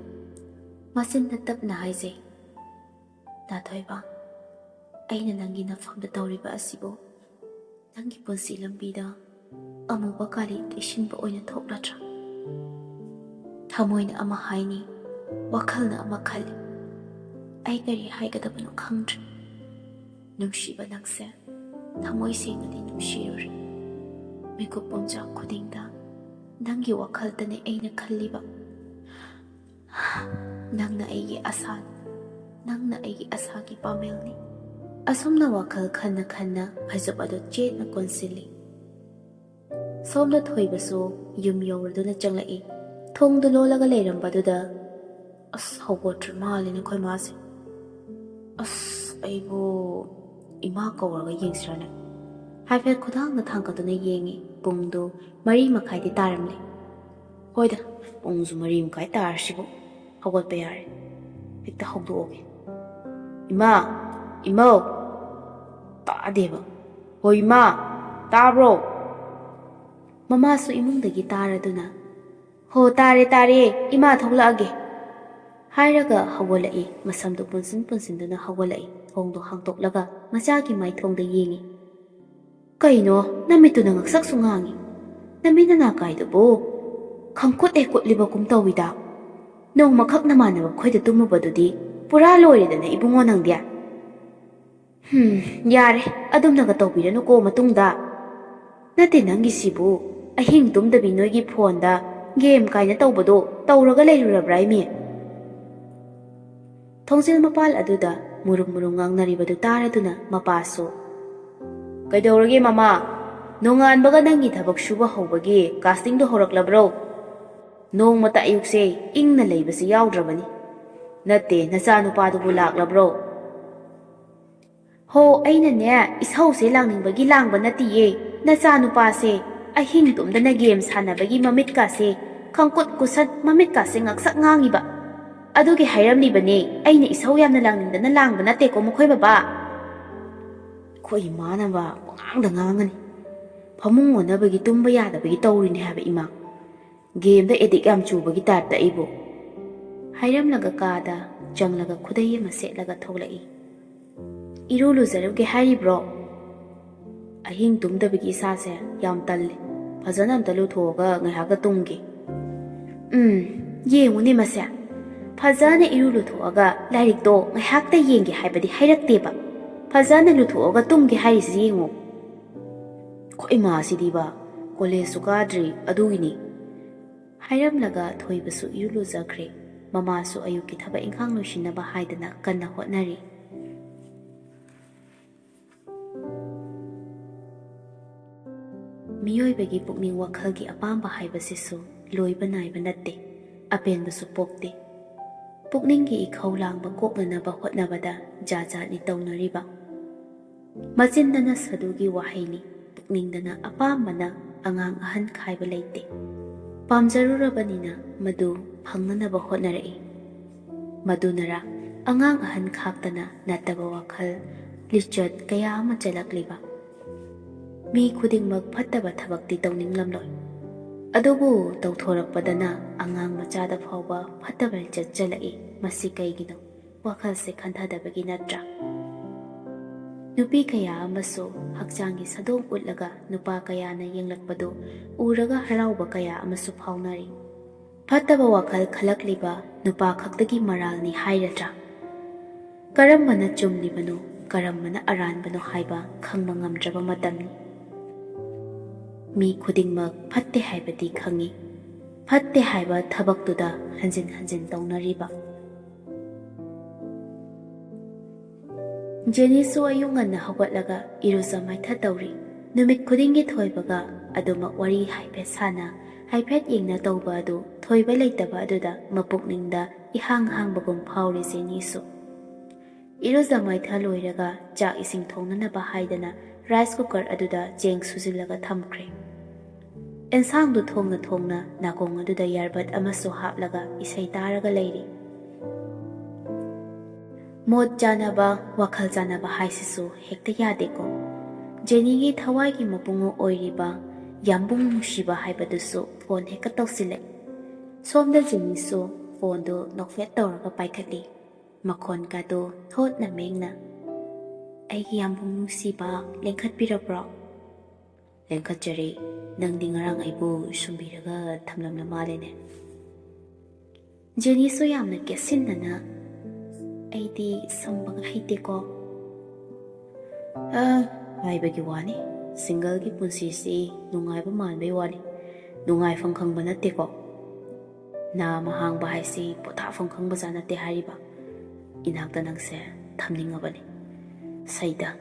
ꯃꯆꯤꯟꯗ ꯇꯞꯅ ꯍꯥꯏꯖꯩ, "ꯗꯥ ꯊꯣꯏꯕ, ꯑꯩꯅ ꯅꯪꯒꯤ ꯅꯐꯝꯗ ꯇꯧꯔꯤꯕ ꯑꯁꯤꯕꯨ ꯅꯪꯒꯤ ꯄꯨꯟꯁꯤ ꯂꯝꯕꯤꯗ ꯑꯃꯨꯕ ꯒꯥꯔꯤ ꯇꯩꯁꯤꯟꯕ ꯑꯣꯏꯅ ꯊꯣꯛꯂꯗ꯭ꯔꯥ?" ꯊꯃꯣꯏꯅ ꯑꯃ ꯍꯥꯏꯅꯤ, ꯋꯥꯈꯜꯅ ꯑꯃ ꯈꯜꯂꯤ꯫ ꯑꯩ ꯀꯔꯤ ꯍꯥꯏꯒꯗꯕꯅꯣ ꯈꯪꯗ꯭ꯔꯦ꯫ ꯅꯨꯡꯁꯤꯕ ꯅꯪꯁꯦ ꯊꯃꯣꯏ ꯁꯦꯡꯅꯗꯤ ꯅꯨꯡꯁꯤꯔꯨꯔꯦ꯫ ꯃꯤꯀꯨꯞ ꯄꯨꯝꯆꯥꯛ ꯈꯨꯗꯤꯡꯗ ꯅꯪꯒꯤ ꯋꯥꯈꯜꯇꯅꯦ ꯑꯩꯅ ꯈꯜꯂꯤꯕ꯫ ꯅꯪꯅ ꯑꯩꯒꯤ ꯑꯁꯥ ꯅꯪꯅ ꯑꯩꯒꯤ ꯑꯁꯥꯒꯤ ꯄꯥꯃꯦꯜꯅꯤ꯫ ꯑꯁꯨꯝꯅ ꯋꯥꯈꯜ ꯈꯟꯅ ꯈꯟꯅ ꯐꯩꯖꯨꯞ ꯑꯗꯨ ꯆꯦꯠꯅ ꯀꯣꯟꯁꯤꯜꯂꯤ꯫ ꯁꯣꯝꯗ ꯊꯣꯏꯕꯁꯨ ꯌꯨꯝ ꯌꯧꯔꯗꯨꯅ ꯆꯪꯂꯛꯏ꯫ ꯊꯣꯡꯗꯨ ꯂꯣꯜꯂꯒ ꯂꯩꯔꯝꯕꯗꯨꯗ, "ꯑꯁ, ꯍꯧꯒꯠꯇ꯭ꯔꯤ ꯃꯥꯜꯂꯦꯅꯦ ꯑꯩꯈꯣꯏ ꯃꯥꯁꯦ꯫ ꯑꯁ, ꯑꯩꯕꯨ ꯏꯃꯥ ꯀꯧꯔꯒ ꯌꯦꯡꯁꯤꯔꯅꯦ?" ꯍꯥꯏꯐꯦꯠ ꯈꯨꯗꯥꯡꯗ ꯊꯥꯡꯒꯠꯇꯨꯅ ꯌꯦꯡꯉꯤ꯫ ꯄꯨꯡꯗꯨ ꯃꯔꯤ ꯃꯈꯥꯏꯗꯤ ꯇꯥꯔꯝꯂꯦ꯫ "ꯍꯣꯏꯗ, ꯄꯨꯡꯁꯨ ꯃꯔꯤ ꯃꯈꯥꯏ ꯇꯥꯔꯁꯤꯕꯨ, ꯍꯧꯒꯠꯄ ꯌꯥꯔꯦ꯫ ꯍꯦꯛꯇ ꯍꯧꯗꯣꯛꯑꯒꯦ꯫ ꯏꯃꯥ! ꯏꯃꯧ!" ꯇꯥꯗꯦꯕ꯫ "ꯍꯣ ꯏꯃꯥ! ꯇꯥꯕ꯭ꯔꯣ?" ꯃꯃꯥꯁꯨ ꯏꯃꯨꯡꯗꯒꯤ ꯇꯥꯔꯗꯨꯅ, "ꯍꯣ, ꯇꯥꯔꯦ, ꯇꯥꯔꯦ, ꯏꯃꯥ ꯊꯣꯛꯂꯛꯑꯒꯦ" ꯍꯥꯏꯔꯒ ꯍꯧꯒꯠꯂꯛꯏ꯫ ꯃꯁꯝꯗꯨ ꯄꯨꯟꯁꯤꯟ ꯄꯨꯟꯁꯤꯟꯗꯨꯅ ꯍꯧꯒꯠꯂꯛꯏ꯫ ꯊꯣꯡꯗꯣ ꯍꯥꯡꯇꯣꯛꯂꯒ ꯃꯆꯥꯒꯤ ꯃꯥꯏꯊꯣꯡꯗ ꯌꯦꯡꯉꯤ꯫ "ꯀꯩꯅꯣ, ꯅꯃꯤꯠꯇꯨꯅ ꯉꯛꯁꯛꯁꯨ ꯉꯥꯡꯉꯤ? ꯅꯃꯤꯠ ꯅꯅꯥ ꯀꯥꯏꯗꯨꯕꯨ ꯈꯪꯀꯨꯠ ꯍꯦꯛ ꯀꯨꯠꯂꯤꯕꯒꯨꯝ ꯇꯧꯏꯗ꯫ ꯅꯣꯡꯃꯈꯛ ꯅꯃꯥꯟꯅꯕ ꯈꯣꯏꯗ ꯇꯨꯝꯃꯨꯕꯗꯨꯗꯤ ꯄꯨꯔꯥ ꯂꯣꯏꯔꯦꯗꯅ ꯏꯕꯨꯡꯉꯣ ꯅꯪꯗꯤ꯫ ꯍꯨꯝ, ꯌꯥꯔꯦ, ꯑꯗꯨꯝꯅꯒ ꯇꯧꯕꯤꯔꯅꯨꯀꯣ ꯃꯇꯨꯡꯗ꯫ ꯅꯠꯇꯦ, ꯅꯪꯒꯤꯁꯤꯕꯨ ꯑꯍꯤꯡ ꯇꯨꯝꯗꯕꯤ ꯅꯣꯏꯒꯤ ꯐꯣꯟꯗ ꯒꯦꯝ ꯀꯥꯏꯅ ꯇꯧꯕꯗꯣ ꯇꯧꯔꯒ ꯂꯩꯔꯨꯔꯕ꯭ꯔꯥ ꯏꯃꯤ?" ꯊꯣꯡꯖꯤꯜ ꯃꯄꯥꯜ ꯑꯗꯨꯗ ꯃꯨꯔꯨꯝ ꯃꯨꯔꯨꯝ ꯉꯥꯡꯅꯔꯤꯕꯗꯨ ꯇꯥꯔꯗꯨꯅ ꯃꯄꯥꯁꯨ, "ꯀꯩꯗꯧꯔꯒꯦ ꯃꯃꯥ? ꯅꯣꯡꯉꯥꯟꯕꯒ ꯅꯪꯒꯤ ꯊꯕꯛ ꯁꯨꯕ ꯍꯧꯕꯒꯤ ꯀꯥꯁꯇꯤꯡꯗꯣ ꯍꯧꯔꯛꯂꯕ꯭ꯔꯣ? ꯅꯣꯡꯃꯇ ꯑꯌꯨꯛꯁꯦ ꯏꯪꯅ ꯂꯩꯕꯁꯤ ꯌꯥꯎꯗ꯭ꯔꯕꯅꯤ꯫ ꯅꯠꯇꯦ, ꯅꯆꯥꯅꯨꯄꯥꯗꯨꯕꯨ ꯂꯥꯛꯂꯕ꯭ꯔꯣ?" "ꯍꯣ, ꯑꯩꯅꯅꯦ, ꯏꯁꯧꯁꯦ ꯂꯥꯡꯅꯤꯡꯕꯒꯤ ꯂꯥꯡꯕ ꯅꯠꯇꯤꯌꯦ꯫ ꯅꯆꯥꯅꯨꯄꯥꯁꯦ ꯑꯍꯤꯡ ꯇꯨꯝꯗꯅ ꯒꯦꯝ ꯁꯥꯟꯅꯕꯒꯤ ꯃꯃꯤꯠꯀꯥꯁꯦ ꯈꯪꯀꯨꯠ ꯀꯨꯁꯟ, ꯃꯃꯤꯠꯀꯥꯁꯦ ꯉꯛꯁꯛ ꯉꯥꯡꯉꯤꯕ꯫ ꯑꯗꯨꯒꯤ ꯍꯥꯏꯔꯝꯂꯤꯕꯅꯦ, ꯑꯩꯅ ꯏꯁꯧ ꯌꯥꯝꯅ ꯂꯥꯡꯅꯤꯡꯗꯅ ꯂꯥꯡꯕ ꯅꯠꯇꯦꯀꯣ ꯃꯈꯣꯏ ꯕꯕꯥ꯫" ꯑꯩꯈꯣꯏ ꯏꯃꯥꯅꯕ ꯄꯉꯥꯡꯗ ꯉꯥꯡꯉꯅꯤ꯫ "ꯐꯃꯨꯡ ꯑꯣꯟꯅꯕꯒꯤ ꯇꯨꯝꯕ ꯌꯥꯗꯕꯒꯤ ꯇꯧꯔꯤꯅꯦ ꯍꯥꯏꯕ ꯏꯃꯥ꯫ ꯒꯦꯝꯗ ꯑꯦꯗꯤꯛ ꯌꯥꯝ ꯆꯨꯕꯒꯤ ꯇꯥꯏꯞꯇ ꯑꯩꯕꯨ꯫" ꯍꯥꯏꯔꯝꯂꯒ ꯀꯥꯗ ꯆꯪꯂꯒ ꯈꯨꯗꯩ ꯑꯃ ꯁꯦꯠꯂꯒ ꯊꯣꯛꯂꯛꯏ꯫ "ꯏꯔꯨ ꯂꯨꯖꯔꯨꯒꯦ ꯍꯥꯏꯔꯤꯕ꯭ꯔꯣ?" "ꯑꯍꯤꯡ ꯇꯨꯝꯗꯕꯒꯤ ꯏꯁꯥꯁꯦ ꯌꯥꯝ ꯇꯜꯂꯤ꯫ ꯐꯖꯅ ꯑꯝꯇ ꯂꯨꯊꯣꯛꯑꯒ ꯉꯥꯏꯍꯥꯛꯀ ꯇꯨꯝꯒꯦ꯫" "ꯎꯝ, ꯌꯦꯡꯉꯨꯅꯦ ꯃꯁꯦ꯫ ꯐꯖꯅ ꯏꯔꯨ ꯂꯨꯊꯣꯛꯑꯒ ꯂꯥꯏꯔꯤꯛꯇꯣ ꯉꯥꯏꯍꯥꯛꯇ ꯌꯦꯡꯒꯦ ꯍꯥꯏꯕꯗꯤ ꯍꯥꯏꯔꯛꯇꯦꯕ꯫ ꯐꯖꯅ ꯂꯨꯊꯣꯛꯑꯒ ꯇꯨꯝꯒꯦ ꯍꯥꯏꯔꯤꯁꯤ ꯌꯦꯡꯉꯨ꯫" "ꯑꯩꯈꯣꯏ ꯏꯃꯥꯁꯤꯗꯤꯕ ꯀꯣꯂꯦꯖꯁꯨ ꯀꯥꯗ꯭ꯔꯤ ꯑꯗꯨꯒꯤꯅꯤ꯫" ꯍꯥꯏꯔꯝꯂꯒ ꯊꯣꯏꯕꯁꯨ ꯏꯔꯨ ꯂꯨꯖꯈ꯭ꯔꯦ꯫ ꯃꯃꯥꯁꯨ ꯑꯌꯨꯛꯀꯤ ꯊꯕꯛ ꯏꯪꯈꯥꯡ ꯂꯣꯏꯁꯤꯟꯅꯕ ꯍꯥꯏꯗꯅ ꯀꯟꯅ ꯍꯣꯠꯅꯔꯤ꯫ ꯃꯤꯑꯣꯏꯕꯒꯤ ꯄꯨꯛꯅꯤꯡ ꯋꯥꯈꯜꯒꯤ ꯑꯄꯥꯝꯕ ꯍꯥꯏꯕꯁꯤꯁꯨ ꯂꯣꯏꯕ ꯅꯥꯏꯕ ꯅꯠꯇꯦ, ꯑꯄꯦꯟꯕꯁꯨ ꯄꯣꯛꯇꯦ꯫ ꯄꯨꯛꯅꯤꯡꯒꯤ ꯏꯈꯧ ꯂꯥꯡꯕ ꯀꯣꯛꯅꯅꯕ ꯍꯣꯠꯅꯕꯗ ꯖꯥꯠ ꯖꯥꯠꯅꯤ ꯇꯧꯅꯔꯤꯕ꯫ ꯃꯆꯤꯟꯗꯅ ꯁꯥꯗꯨꯒꯤ ꯋꯥꯍꯩꯅꯤ, ꯄꯨꯛꯅꯤꯡꯗꯅ ꯑꯄꯥꯝꯕꯅ ꯑꯉꯥꯡ ꯑꯍꯟ ꯈꯥꯏꯕ ꯂꯩꯇꯦ꯫ ꯄꯥꯝꯖꯔꯨꯔꯕꯅꯤꯅ ꯃꯗꯨ ꯐꯪꯅꯅꯕ ꯍꯣꯠꯅꯔꯛꯏ꯫ ꯃꯗꯨꯅꯔ ꯑꯉꯥꯡ ꯑꯍꯟ ꯈꯥꯛꯇꯅ ꯅꯠꯇꯕ ꯋꯥꯈꯜ, ꯂꯤꯆꯠ ꯀꯌꯥ ꯑꯃ ꯆꯦꯜꯂꯛꯂꯤꯕ? ꯃꯤ ꯈꯨꯗꯤꯡꯃꯛ ꯐꯠꯇꯕ ꯊꯕꯛꯇꯤ ꯇꯧꯅꯤꯡꯂꯝꯂꯣꯏ꯫ ꯑꯗꯨꯕꯨ ꯇꯧꯊꯣꯔꯛꯄꯗꯅ ꯑꯉꯥꯡ ꯃꯆꯥꯗ ꯐꯥꯎꯕ ꯐꯠꯇꯕ ꯂꯤꯆꯠ ꯆꯦꯜꯂꯛꯏ꯫ ꯃꯁꯤ ꯀꯩꯒꯤꯅꯣ? ꯋꯥꯈꯜꯁꯦ ꯈꯟꯊꯗꯕꯒꯤ ꯅꯠꯇ꯭ꯔꯥ? ꯅꯨꯄꯤ ꯀꯌꯥ ꯑꯃꯁꯨ ꯍꯛꯆꯥꯡꯒꯤ ꯁꯥꯗꯣꯡ ꯎꯠꯂꯒ ꯅꯨꯄꯥ ꯀꯌꯥꯅ ꯌꯦꯡꯂꯛꯄꯗꯨ ꯎꯔꯒ ꯍꯔꯥꯎꯕ ꯀꯌꯥ ꯑꯃꯁꯨ ꯐꯥꯎꯅꯔꯤ꯫ ꯐꯠꯇꯕ ꯋꯥꯈꯜ ꯈꯜꯂꯛꯂꯤꯕ ꯅꯨꯄꯥ ꯈꯛꯇꯒꯤ ꯃꯔꯥꯜꯅꯤ ꯍꯥꯏꯔꯗ꯭ꯔꯥ? ꯀꯔꯝꯕꯅ ꯆꯨꯝꯂꯤꯕꯅꯣ, ꯀꯔꯝꯕꯅ ꯑꯔꯥꯟꯕꯅꯣ ꯍꯥꯏꯕ ꯈꯪꯕ ꯉꯝꯗ꯭ꯔꯕ ꯃꯇꯝꯅꯤ꯫ ꯃꯤ ꯈꯨꯗꯤꯡꯃꯛ ꯐꯠꯇꯦ ꯍꯥꯏꯕꯗꯤ ꯈꯪꯏ, ꯐꯠꯇꯦ ꯍꯥꯏꯕ ꯊꯕꯛꯇꯨꯗ ꯍꯟꯖꯤꯟ ꯍꯟꯖꯤꯟ ꯇꯧꯅꯔꯤꯕ꯫ ꯖꯦꯅꯤꯁꯨ ꯑꯌꯨꯛ ꯉꯟꯅ ꯍꯧꯒꯠꯂꯒ ꯏꯔꯨꯖ ꯃꯥꯏꯊ ꯇꯧꯔꯤ꯫ ꯅꯨꯃꯤꯠ ꯈꯨꯗꯤꯡꯒꯤ ꯊꯣꯏꯕꯒ ꯑꯗꯨꯃꯛ ꯋꯥꯔꯤ ꯍꯥꯏꯐꯦꯠ ꯁꯥꯟꯅ, ꯍꯥꯏꯐꯦꯠ ꯌꯦꯡꯅ ꯇꯧꯕ ꯑꯗꯨ ꯊꯣꯏꯕ ꯂꯩꯇꯕ ꯑꯗꯨꯗ ꯃꯄꯨꯛꯅꯤꯡꯗ ꯏꯍꯥꯡ ꯍꯥꯡꯕꯒꯨꯝ ꯐꯥꯎꯔꯤ ꯖꯦꯅꯤꯁꯨ꯫ ꯏꯔꯨꯖ ꯃꯥꯏꯊ ꯂꯣꯏꯔꯒ ꯆꯥꯛ ꯏꯁꯤꯡ ꯊꯣꯡꯅꯅꯕ ꯍꯥꯏꯗꯅ ꯔꯥꯏꯁ ꯀꯨꯀꯔ ꯑꯗꯨꯗ ꯆꯦꯡ ꯁꯨꯖꯤꯜꯂꯒ ꯊꯝꯈ꯭ꯔꯦ꯫ ꯑꯦꯟꯁꯥꯡꯗꯨ ꯊꯣꯡꯅ ꯊꯣꯡꯅ ꯅꯥꯀꯣꯡ ꯑꯗꯨꯗ ꯏꯌꯥꯔꯕꯠ ꯑꯃꯁꯨ ꯍꯥꯞꯂꯒ ꯏꯁꯩ ꯇꯥꯔꯒ ꯂꯩꯔꯤ꯫ ꯃꯣꯠ ꯆꯥꯅꯕ, ꯋꯥꯈꯜ ꯆꯥꯅꯕ ꯍꯥꯏꯁꯤꯁꯨ ꯍꯦꯛꯇ ꯌꯥꯗꯦꯀꯣ꯫ ꯖꯦꯅꯤꯒꯤ ꯊꯋꯥꯏꯒꯤ ꯃꯄꯨꯡ ꯑꯣꯏꯔꯤꯕ ꯌꯥꯝꯕꯨꯡ ꯅꯨꯡꯁꯤꯕ ꯍꯥꯏꯕꯗꯨꯁꯨ ꯐꯣꯟ ꯍꯦꯛꯇ ꯇꯧꯁꯤꯜꯂꯦ꯫ ꯁꯣꯝꯗ ꯖꯦꯅꯤꯁꯨ ꯐꯣꯟꯗꯨ ꯅꯣꯛꯐꯦꯠ ꯇꯧꯔꯒ ꯄꯥꯏꯈꯠꯂꯤ꯫ ꯃꯈꯣꯟꯒꯗꯨ ꯊꯣꯠꯅ ꯃꯦꯡꯅ, "ꯑꯩꯒꯤ ꯌꯥꯝꯕꯨꯡ ꯅꯨꯡꯁꯤꯕ, ꯂꯦꯡꯈꯠꯄꯤꯔꯕ꯭ꯔꯣ?" "ꯂꯦꯡꯈꯠꯆꯔꯦ꯫ ꯅꯪꯗꯤ ꯉꯔꯥꯡ ꯑꯩꯕꯨ ꯁꯨꯝꯕꯤꯔꯒ ꯊꯝꯂꯝꯂ ꯃꯥꯜꯂꯦꯅꯦ?" ꯖꯦꯅꯤꯁꯨ ꯌꯥꯝꯅ ꯀꯦꯠꯁꯤꯟꯅꯅ, "ꯑꯩꯗꯤ ꯁꯝꯕꯒ ꯍꯩꯇꯦꯀꯣ꯫" "ꯑ, ꯍꯥꯏꯕꯒꯤ ꯋꯥꯅꯤ꯫ ꯁꯤꯡꯒꯜꯒꯤ ꯄꯨꯟꯁꯤꯁꯤ ꯅꯨꯡꯉꯥꯏꯕ ꯃꯥꯟꯕꯩ ꯋꯥꯅꯤ꯫ ꯅꯨꯡꯉꯥꯏꯐꯝ ꯈꯪꯕ ꯅꯠꯇꯦꯀꯣ꯫" ꯅꯥꯃ ꯍꯥꯡꯕ ꯍꯥꯏꯁꯤ ꯄꯣꯊꯥꯐꯝ ꯈꯪꯕꯖꯥꯠ ꯅꯠꯇꯦ ꯍꯥꯏꯔꯤꯕ꯫ ꯏꯅꯥꯛꯇ ꯅꯪꯁꯦ ꯊꯝꯅꯤꯡꯉꯕꯅꯤ꯫ ꯁꯩꯗ,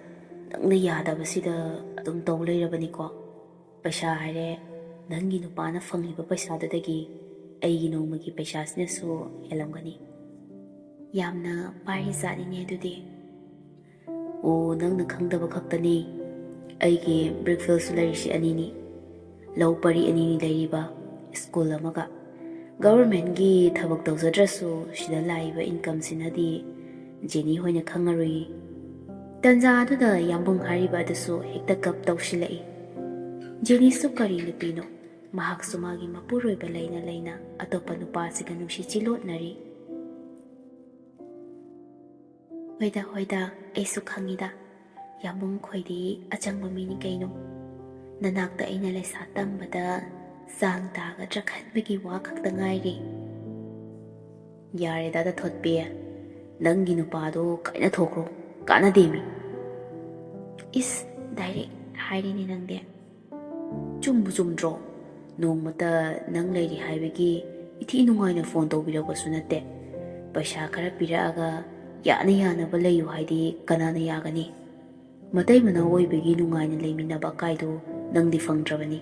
ꯅꯪꯅ ꯌꯥꯗꯕꯁꯤꯗ ꯑꯗꯨꯝ ꯇꯧ ꯂꯩꯔꯕꯅꯤꯀꯣ꯫ ꯄꯩꯁꯥ ꯍꯥꯏꯔꯦ, ꯅꯪꯒꯤ ꯅꯨꯄꯥꯅ ꯐꯪꯂꯤꯕ ꯄꯩꯁꯥꯗꯨꯗꯒꯤ ꯑꯩꯒꯤ ꯅꯣꯡꯃꯒꯤ ꯄꯩꯁꯥꯁꯤꯅꯁꯨ ꯍꯦꯜꯂꯝꯒꯅꯤ꯫ ꯌꯥꯝꯅ ꯄꯥꯏꯔꯤꯖꯥꯠꯅꯤꯅꯦ ꯑꯗꯨꯗꯤ꯫ ꯑꯣ, ꯅꯪꯅ ꯈꯪꯗꯕ ꯈꯛꯇꯅꯤ꯫ ꯑꯩꯒꯤ ꯕ꯭ꯔꯤꯛꯐꯤꯜꯁꯨ ꯂꯩꯔꯤꯁꯤ ꯑꯅꯤꯅꯤ꯫ ꯂꯧ ꯄꯔꯤ ꯑꯅꯤꯅꯤ ꯂꯩꯔꯤꯕ, ꯁ꯭ꯀꯨꯜ ꯑꯃꯒ꯫ ꯒꯚꯔꯟꯃꯦꯟꯠꯀꯤ ꯊꯕꯛ ꯇꯧꯖꯗ꯭ꯔꯁꯨ ꯁꯤꯗ ꯂꯥꯛꯏꯕ ꯏꯟꯀꯝꯁꯤꯅꯗꯤ ꯖꯦꯅꯤ ꯍꯣꯏꯅ ꯈꯪꯉꯔꯨꯏ꯫ ꯇꯟꯖꯥ ꯑꯗꯨꯗ ꯌꯥꯝꯕꯨꯡ ꯍꯥꯏꯔꯤꯕ ꯑꯗꯨꯁꯨ ꯍꯦꯛꯇ ꯒꯞ ꯇꯧꯁꯤꯜꯂꯛꯏ꯫ ꯖꯦꯅꯤꯁꯨ ꯀꯔꯤ ꯅꯨꯄꯤꯅꯣ? ꯃꯍꯥꯛꯁꯨ ꯃꯥꯒꯤ ꯃꯄꯨꯔꯣꯏꯕ ꯂꯩꯅ ꯂꯩꯅ ꯑꯇꯣꯞꯄ ꯅꯨꯄꯥꯁꯤꯒ ꯅꯨꯡꯁꯤ ꯆꯤꯂꯣꯠꯅꯔꯤ꯫ ꯍꯣꯏꯗ, ꯍꯣꯏꯗ, ꯑꯩꯁꯨ ꯈꯪꯉꯤꯗ꯫ ꯌꯥꯝꯕꯨꯡ ꯈꯣꯏꯗꯤ ꯑꯆꯪꯕ ꯃꯤꯅꯤ ꯀꯩꯅꯣ꯫ ꯅꯅꯥꯛꯇ ꯑꯩꯅ ꯂꯩꯁꯥ ꯇꯝꯕꯗ ꯆꯥꯡ ꯇꯥꯒꯗ꯭ꯔꯥ ꯈꯟꯕꯒꯤ ꯋꯥ ꯈꯛꯇ ꯉꯥꯏꯔꯤ꯫ ꯌꯥꯔꯦꯗ, ꯗꯥ ꯊꯣꯠꯄꯤ꯫ ꯅꯪꯒꯤ ꯅꯨꯄꯥꯗꯣ ꯀꯥꯏꯅꯊꯣꯛꯈ꯭ꯔꯣ꯫ ꯀꯥꯟꯅꯗꯦꯃꯤ꯫ ꯏꯁ, ꯗꯥꯏꯔꯦꯛ ꯍꯥꯏꯔꯤꯅꯦ ꯅꯪꯗꯤ꯫ ꯆꯨꯝꯕꯨ ꯆꯨꯝꯗ꯭ꯔꯣ? ꯅꯣꯡꯃꯇ ꯅꯪ ꯂꯩꯔꯤ ꯍꯥꯏꯕꯒꯤ ꯏꯊꯤ ꯅꯨꯡꯉꯥꯏꯅ ꯐꯣꯟ ꯇꯧꯕꯤꯔꯛꯄꯁꯨ ꯅꯠꯇꯦ꯫ ꯄꯩꯁꯥ ꯈꯔ ꯄꯤꯔꯛꯑꯒ ꯌꯥꯅ ꯌꯥꯅꯕ ꯂꯩꯌꯨ ꯍꯥꯏꯗꯤ ꯀꯅꯥꯅ ꯌꯥꯒꯅꯤ? ꯃꯇꯩ ꯃꯅꯥꯎ ꯑꯣꯏꯕꯒꯤ ꯅꯨꯡꯉꯥꯏꯅ ꯂꯩꯃꯤꯟꯅꯕ ꯀꯥꯏꯗꯨ ꯅꯪꯗꯤ ꯐꯪꯗ꯭ꯔꯕꯅꯤ꯫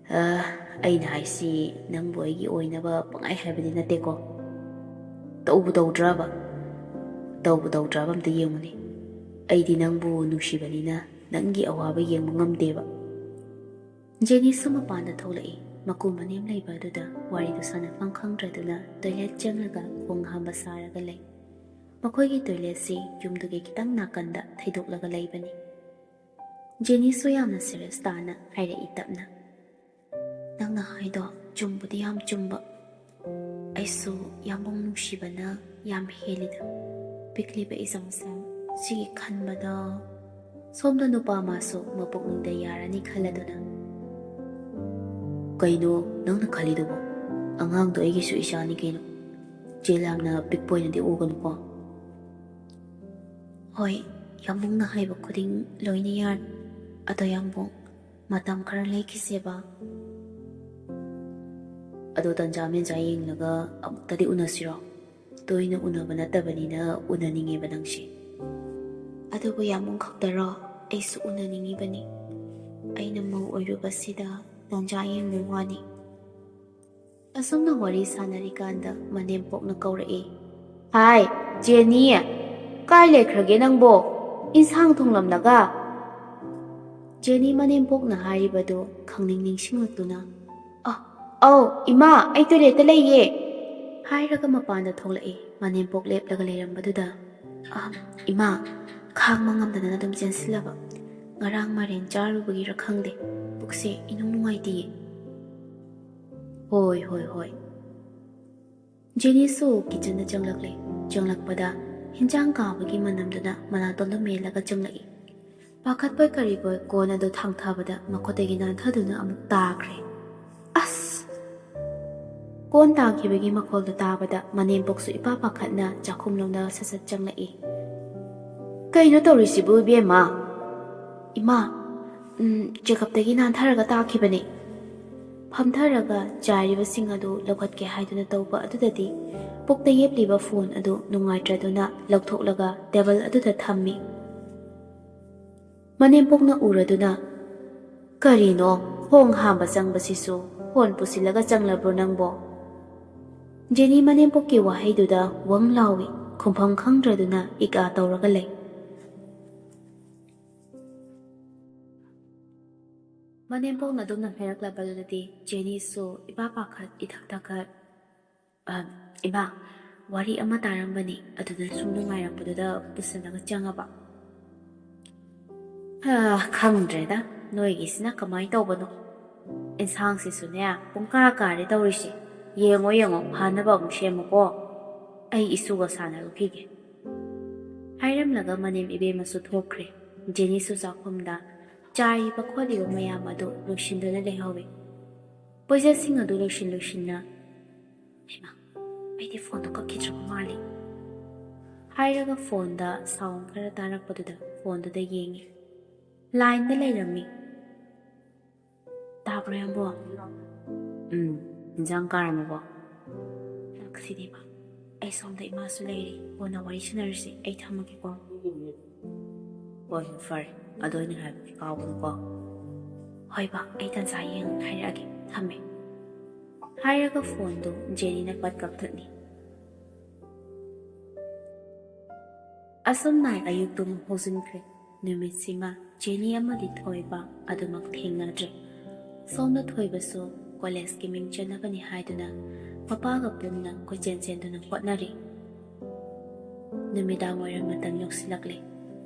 ꯑ, ꯑꯩꯅ ꯍꯥꯏꯁꯤ ꯅꯪꯕꯨ ꯑꯩꯒꯤ ꯑꯣꯏꯅꯕ ꯄꯪꯍꯥꯏ ꯍꯥꯏꯕꯗꯤ ꯅꯠꯇꯦꯀꯣ꯫ ꯇꯧꯕꯨ ꯇꯧꯗ꯭ꯔꯕ? ꯇꯧꯕꯨ ꯇꯧꯗ꯭ꯔꯕ ꯑꯝꯇ ꯌꯦꯡꯉꯨꯅꯦ꯫ ꯑꯩꯗꯤ ꯅꯪꯕꯨ ꯅꯨꯡꯁꯤꯕꯅꯤꯅ ꯅꯪꯒꯤ ꯑꯋꯥꯕ ꯌꯦꯡꯕ ꯉꯝꯗꯦꯕ꯫ ꯖꯦꯅꯤꯁꯨ ꯃꯄꯥꯟꯗ ꯊꯣꯛꯂꯛꯏ꯫ ꯃꯀꯨ ꯃꯅꯦꯝ ꯂꯩꯕ ꯑꯗꯨꯗ ꯋꯥꯔꯤꯗꯨ ꯁꯥꯟꯅꯐꯝ ꯈꯪꯗ꯭ꯔꯗꯨꯅ ꯇꯣꯏꯂꯦꯠ ꯆꯪꯂꯒ ꯈꯣꯡ ꯍꯥꯝꯕ ꯁꯥꯔꯒ ꯂꯩ꯫ ꯃꯈꯣꯏꯒꯤ ꯇꯣꯏꯂꯦꯠꯁꯤ ꯌꯨꯝꯗꯨꯒꯤ ꯈꯤꯇꯪ ꯅꯥꯀꯟꯗ ꯊꯩꯗꯣꯛꯂꯒ ꯂꯩꯕꯅꯤ꯫ ꯖꯦꯅꯤꯁꯨ ꯌꯥꯝꯅ ꯁꯤꯔꯤꯌꯁ ꯇꯥꯅ ꯍꯥꯏꯔꯛꯏ ꯇꯞꯅ, "ꯅꯪꯅ ꯍꯥꯏꯗꯣ ꯆꯨꯝꯕꯨꯗꯤ ꯌꯥꯝ ꯆꯨꯝꯕ꯫ ꯑꯩꯁꯨ ꯌꯥꯝꯕꯨꯡ ꯅꯨꯡꯁꯤꯕꯅ ꯌꯥꯝ ꯍꯦꯜꯂꯤꯗ꯫ ꯄꯤꯛꯂꯤꯕ ꯏꯆꯥꯁꯦ ꯁꯤꯒꯤ ꯈꯟꯕꯗ ꯁꯣꯝꯗ ꯅꯨꯄꯥ ꯃꯥꯁꯨ ꯃꯄꯨꯛꯅꯤꯡꯗ ꯌꯥꯔꯅꯤ ꯈꯜꯂꯗꯨꯅ꯫" "ꯀꯩꯅꯣ ꯅꯪꯅ ꯈꯜꯂꯤꯗꯨꯕꯣ? ꯑꯉꯥꯡꯗꯣ ꯑꯩꯒꯤꯁꯨ ꯏꯆꯥꯅꯤ ꯀꯩꯅꯣ꯫ ꯆꯦ ꯌꯥꯝꯅ ꯄꯤꯛꯄ ꯑꯣꯏꯅꯗꯤ ꯎꯒꯅꯨꯀꯣ꯫" "ꯍꯣꯏ, ꯌꯥꯝꯕꯨꯡꯅ ꯍꯥꯏꯕ ꯈꯨꯗꯤꯡ ꯂꯣꯏꯅ ꯌꯥꯔꯦ꯫ ꯑꯗꯣ ꯌꯥꯝꯕꯨꯡ, ꯃꯇꯝ ꯈꯔ ꯂꯩꯈꯤꯁꯦꯕ꯫" ꯑꯗꯣ ꯇꯟꯖꯥ ꯃꯦꯟꯖꯥ ꯌꯦꯡꯂꯒ ꯑꯃꯨꯛꯇꯗꯤ ꯎꯅꯁꯤꯔꯣ? ꯇꯣꯏꯅ ꯎꯅꯕ ꯅꯠꯇꯕꯅꯤꯅ ꯎꯅꯅꯤꯡꯉꯦꯕ ꯅꯪꯁꯦ꯫ ꯑꯗꯨꯕꯨ ꯌꯥꯝ ꯈꯛꯇꯔꯣ? ꯑꯩꯁꯨ ꯎꯅꯅꯤꯡꯉꯤꯕꯅꯤ꯫ ꯑꯩꯅ ꯃꯧ ꯑꯣꯏꯔꯨꯕꯁꯤꯗ ꯇꯟꯖꯥ ꯌꯦꯡꯕꯩ ꯋꯥꯅꯤ꯫ ꯑꯁꯨꯝꯅ ꯋꯥꯔꯤ ꯁꯥꯟꯅꯔꯤꯀꯥꯟꯗ ꯃꯅꯦꯝꯄꯣꯛꯅ ꯀꯧꯔꯛꯏ꯫ "ꯍꯥꯏ, ꯖꯦꯅꯤ, ꯀꯥꯏ ꯂꯩꯈ꯭ꯔꯒꯦ ꯅꯪꯕꯣ? ꯏꯟꯁꯥꯡ ꯊꯣꯡꯂꯝꯂꯒ?" ꯖꯦꯅꯤ ꯃꯅꯦꯝꯄꯣꯛꯅ ꯍꯥꯏꯔꯤꯕꯗꯨ ꯈꯪꯅꯤꯡ ꯅꯤꯡꯁꯤꯡꯂꯛꯇꯨꯅ, "ꯑ, ꯑꯧ, ꯏꯃꯥ, ꯑꯩ ꯇꯣꯏꯂꯦꯠꯇ ꯂꯩꯌꯦ," ꯍꯥꯏꯔꯒ ꯃꯄꯥꯟꯗ ꯊꯣꯛꯂꯛꯏ꯫ ꯃꯅꯦꯝꯄꯣꯛ ꯂꯦꯞꯂꯒ ꯂꯩꯔꯝꯕꯗꯨꯗ, "ꯑ, ꯏꯃꯥ, ꯈꯥꯡꯕ ꯉꯝꯗꯗꯅ ꯑꯗꯨꯝ ꯆꯦꯟꯁꯤꯜꯂꯕ꯫ ꯉꯔꯥꯡ ꯃꯥꯏꯔꯦꯟ ꯆꯥꯔꯨꯕꯒꯤꯔ ꯈꯪꯗꯦ, ꯄꯨꯛꯁꯦ ꯏꯅꯨꯡ ꯅꯨꯡꯉꯥꯏꯇꯦꯌꯦ꯫" "ꯍꯣꯏ, ꯍꯣꯏ, ꯍꯣꯏ꯫" ꯖꯦꯅꯤꯁꯨ ꯀꯤꯆꯟꯗ ꯆꯪꯂꯛꯂꯦ꯫ ꯆꯪꯂꯛꯄꯗ ꯍꯤꯟꯖꯥꯡ ꯀꯥꯕꯒꯤ ꯃꯅꯝꯗꯨꯅ ꯃꯅꯥꯇꯣꯟꯗꯨ ꯃꯦꯜꯂꯒ ꯆꯪꯂꯛꯏ꯫ ꯄꯥꯈꯠꯄꯣꯏ ꯀꯔꯤꯕꯣꯏ ꯀꯣꯟ ꯑꯗꯨ ꯊꯥꯡꯊꯕꯗ ꯃꯈꯨꯠꯇꯒꯤ ꯅꯥꯟꯊꯗꯨꯅ ꯑꯃꯨꯛ ꯇꯥꯈ꯭ꯔꯦ꯫ "ꯑꯁ!" ꯀꯣꯟ ꯇꯥꯈꯤꯕꯒꯤ ꯃꯈꯣꯜꯗꯨ ꯇꯥꯕꯗ ꯃꯅꯦꯝꯄꯣꯛꯁꯨ ꯏꯄꯥ ꯄꯥꯈꯠꯅ ꯆꯥꯛꯈꯨꯝꯂꯣꯝꯗ ꯁꯠ ꯁꯠ ꯆꯪꯂꯛꯏ꯫ "ꯀꯩꯅꯣ ꯇꯧꯔꯤꯁꯤꯕꯨ, ꯏꯕꯦꯝꯃ?" "ꯏꯃꯥ, ꯎꯝ, ꯆꯦꯀꯞꯇꯒꯤ ꯅꯥꯟꯊꯔꯒ ꯇꯥꯈꯤꯕꯅꯦ꯫" ꯐꯝꯊꯔꯒ ꯆꯥꯏꯔꯤꯕꯁꯤꯡ ꯑꯗꯨ ꯂꯧꯈꯠꯀꯦ ꯍꯥꯏꯗꯨꯅ ꯇꯧꯕ ꯑꯗꯨꯗꯗꯤ ꯄꯨꯛꯇ ꯌꯦꯞꯂꯤꯕ ꯐꯣꯟ ꯑꯗꯨ ꯅꯨꯡꯉꯥꯏꯇ꯭ꯔꯗꯨꯅ ꯂꯧꯊꯣꯛꯂꯒ ꯇꯦꯕꯜ ꯑꯗꯨꯗ ꯊꯝꯃꯤ꯫ ꯃꯅꯦꯝꯄꯣꯛꯅ ꯎꯔꯗꯨꯅ, "ꯀꯔꯤꯅꯣ, ꯊꯣꯡ ꯍꯥꯝꯕ ꯆꯪꯕꯁꯤꯁꯨ ꯐꯣꯟ ꯄꯨꯁꯤꯜꯂꯒ ꯆꯪꯂꯕ꯭ꯔꯣ ꯅꯪꯕꯣ?" ꯖꯦꯅꯤ ꯃꯅꯦꯝꯄꯣꯛꯀꯤ ꯋꯥꯍꯩꯗꯨꯗ ꯋꯪ ꯂꯥꯎꯏ, ꯈꯨꯝꯐꯝ ꯈꯪꯗ꯭ꯔꯗꯨꯅ ꯏꯀꯥ ꯇꯧꯔꯒ ꯂꯩ꯫ ꯃꯅꯦꯝꯄꯣꯛꯅ ꯑꯗꯨꯝꯅ ꯍꯥꯏꯔꯛꯂꯕꯗꯨꯗꯗꯤ ꯖꯦꯅꯤꯁꯨ ꯏꯄꯥ ꯄꯥꯈꯠ, ꯏꯊꯛ ꯊꯛꯀꯠ, "ꯑ, ꯏꯃꯥ, ꯋꯥꯔꯤ ꯑꯃ ꯇꯥꯔꯝꯕꯅꯤ, ꯑꯗꯨꯗ ꯁꯨꯝ ꯅꯨꯡꯉꯥꯏꯔꯛꯄꯗꯨꯗ ꯄꯨꯁꯜꯂꯒ ꯆꯪꯉꯕ꯫" "ꯑ, ꯈꯪꯗ꯭ꯔꯦꯗ, ꯅꯣꯏꯒꯤꯁꯤꯅ ꯀꯃꯥꯏꯅ ꯇꯧꯕꯅꯣ? ꯏꯟꯁꯥꯡꯁꯤꯁꯨꯅꯦ, ꯄꯨꯡꯀꯥ ꯀꯥꯔꯦ ꯇꯧꯔꯤꯁꯦ꯫ ꯌꯦꯡꯉꯣ, ꯌꯦꯡꯉꯣ, ꯐꯅꯕ ꯑꯃꯨꯛ ꯁꯦꯝꯃꯨꯀꯣ꯫ ꯑꯩ ꯏꯁꯨꯒ ꯁꯥꯟꯅꯔꯨꯈꯤꯒꯦ꯫" ꯍꯥꯏꯔꯝꯂꯒ ꯃꯅꯦꯝ ꯏꯕꯦꯝꯃꯁꯨ ꯊꯣꯛꯈ꯭ꯔꯦ꯫ ꯖꯦꯅꯤꯁꯨ ꯆꯥꯛꯈꯨꯝꯗ ꯆꯥꯏꯔꯤꯕ ꯈꯣꯠꯂꯤꯕ ꯃꯌꯥꯝ ꯑꯗꯨ ꯂꯣꯏꯁꯤꯟꯗꯨꯅ ꯂꯩꯍꯧꯋꯤ꯫ ꯄꯣꯠꯆꯩꯁꯤꯡ ꯑꯗꯨ ꯂꯣꯏꯁꯤꯟ ꯂꯣꯏꯁꯤꯟꯅ, "ꯍꯩꯃꯥ, ꯑꯩꯗꯤ ꯐꯣꯟꯗꯣ ꯀꯛꯈꯤꯗ꯭ꯔꯕ ꯃꯥꯜꯂꯦ," ꯍꯥꯏꯔꯒ ꯐꯣꯟꯗ ꯁꯥꯎꯟ ꯈꯔ ꯇꯥꯔꯛꯄꯗꯨꯗ ꯐꯣꯟꯗꯨꯗ ꯌꯦꯡꯉꯤ꯫ ꯂꯥꯏꯟꯗ ꯂꯩꯔꯝꯃꯤ꯫ "ꯇꯥꯕ꯭ꯔꯣ, ꯌꯥꯝꯕꯣ?" "ꯎꯝ, ꯏꯟꯖꯥꯡ ꯀꯥꯔꯝꯃꯕꯣ? ꯂꯥꯛꯁꯤꯗꯤꯕ, ꯑꯩ ꯁꯣꯝꯗ ꯏꯃꯥꯁꯨ ꯂꯩꯔꯤ, ꯀꯣꯟꯅ ꯋꯥꯔꯤ ꯁꯥꯟꯅꯔꯁꯤ꯫ ꯑꯩ ꯊꯝꯃꯒꯦꯀꯣ꯫ ꯍꯣꯏ, ꯍꯣꯏ, ꯐꯔꯦ꯫ ꯑꯗꯣ ꯑꯩꯅ ꯍꯥꯏꯕꯗꯤ ꯀꯥꯎꯒꯅꯨꯀꯣ꯫ ꯍꯣꯏ ꯕꯥ, ꯑꯩ ꯇꯟꯖꯥ ꯌꯦꯡꯉꯒ ꯍꯥꯏꯔꯛꯑꯒꯦ꯫ ꯊꯝꯃꯦ꯫ ꯍꯥꯏꯔꯒ ꯐꯣꯟꯗꯨ ꯖꯦꯅꯤꯅ ꯄꯠ ꯀꯛꯊꯠꯂꯤ꯫ ꯑꯁꯨꯝꯅ ꯑꯌꯨꯛꯇꯨꯃ ꯍꯧꯖꯤꯟꯈ꯭ꯔꯦ꯫ ꯅꯨꯃꯤꯠꯁꯤꯃ ꯖꯦꯅꯤ ꯑꯃꯗꯤ ꯊꯣꯏꯕ ꯑꯗꯨꯃꯛ ꯊꯦꯡꯅꯗ꯭ꯔꯦ꯫ ꯁꯣꯝꯗ ꯊꯣꯏꯕꯁꯨ ꯀꯣꯂꯦꯖꯀꯤ ꯃꯤꯡ ꯆꯟꯅꯕꯅꯤ ꯍꯥꯏꯗꯨꯅ ꯃꯄꯥꯒ ꯄꯨꯟꯅ ꯀꯣꯏꯆꯦꯟ ꯆꯦꯟꯗꯨꯅ ꯍꯣꯠꯅꯔꯤ꯫ ꯅꯨꯃꯤꯗꯥꯡ ꯋꯥꯏꯔꯝ ꯃꯇꯝ ꯌꯧꯁꯤꯜꯂꯛꯂꯦ꯫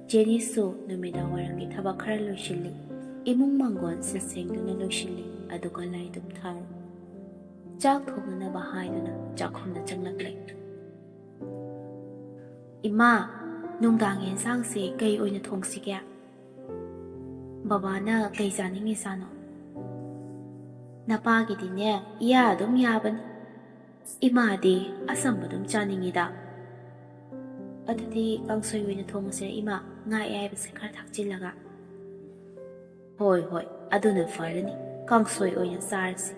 ꯖꯦꯅꯤꯁꯨ ꯅꯨꯃꯤꯗꯥꯡ ꯋꯥꯏꯔꯝꯒꯤ ꯊꯕꯛ ꯈꯔ ꯂꯣꯏꯁꯤꯜꯂꯤ꯫ ꯏꯃꯨꯡ ꯃꯥꯡꯒꯣꯜ ꯁꯤꯠ ꯁꯦꯡꯗꯨꯅ ꯂꯣꯏꯁꯤꯜꯂꯤ, ꯑꯗꯨꯒ ꯂꯥꯏ ꯙꯨꯞ ꯊꯥꯔꯤ꯫ ꯆꯥꯛ ꯊꯣꯡꯅꯅꯕ ꯍꯥꯏꯗꯨꯅ ꯆꯥꯛꯈꯨꯝꯗ ꯆꯪꯂꯛꯂꯦ꯫ "ꯏꯃꯥ, ꯅꯨꯡꯗꯥꯡꯒꯤ ꯌꯦꯟꯁꯥꯡꯁꯦ ꯀꯩ ꯑꯣꯏꯅ ꯊꯣꯡꯁꯤꯒꯦ? ꯕꯕꯥꯅ ꯀꯩ ꯆꯥꯅꯤꯡꯉꯤꯖꯥꯠꯅꯣ?" "ꯅꯄꯥꯒꯤꯗꯤꯅꯦ, ꯏꯌꯥ ꯑꯗꯨꯝ ꯌꯥꯕꯅꯤ꯫ ꯏꯃꯥꯗꯤ ꯑꯆꯝꯕ ꯑꯗꯨꯝ ꯆꯥꯅꯤꯡꯉꯤꯗ꯫ ꯑꯗꯨꯗꯤ ꯀꯥꯡꯁꯣꯏ ꯑꯣꯏꯅ ꯊꯣꯡꯉꯁꯤꯔ ꯏꯃꯥ, ꯉꯥ ꯑꯌꯥꯏꯕꯁꯦ ꯈꯔ ꯊꯥꯛꯆꯤꯜꯂꯒ?" "ꯍꯣꯏ, ꯍꯣꯏ, ꯑꯗꯨꯅ ꯐꯔꯅꯤ꯫ ꯀꯥꯡꯁꯣꯏ ꯑꯣꯏꯅ ꯆꯥꯔꯁꯤ,"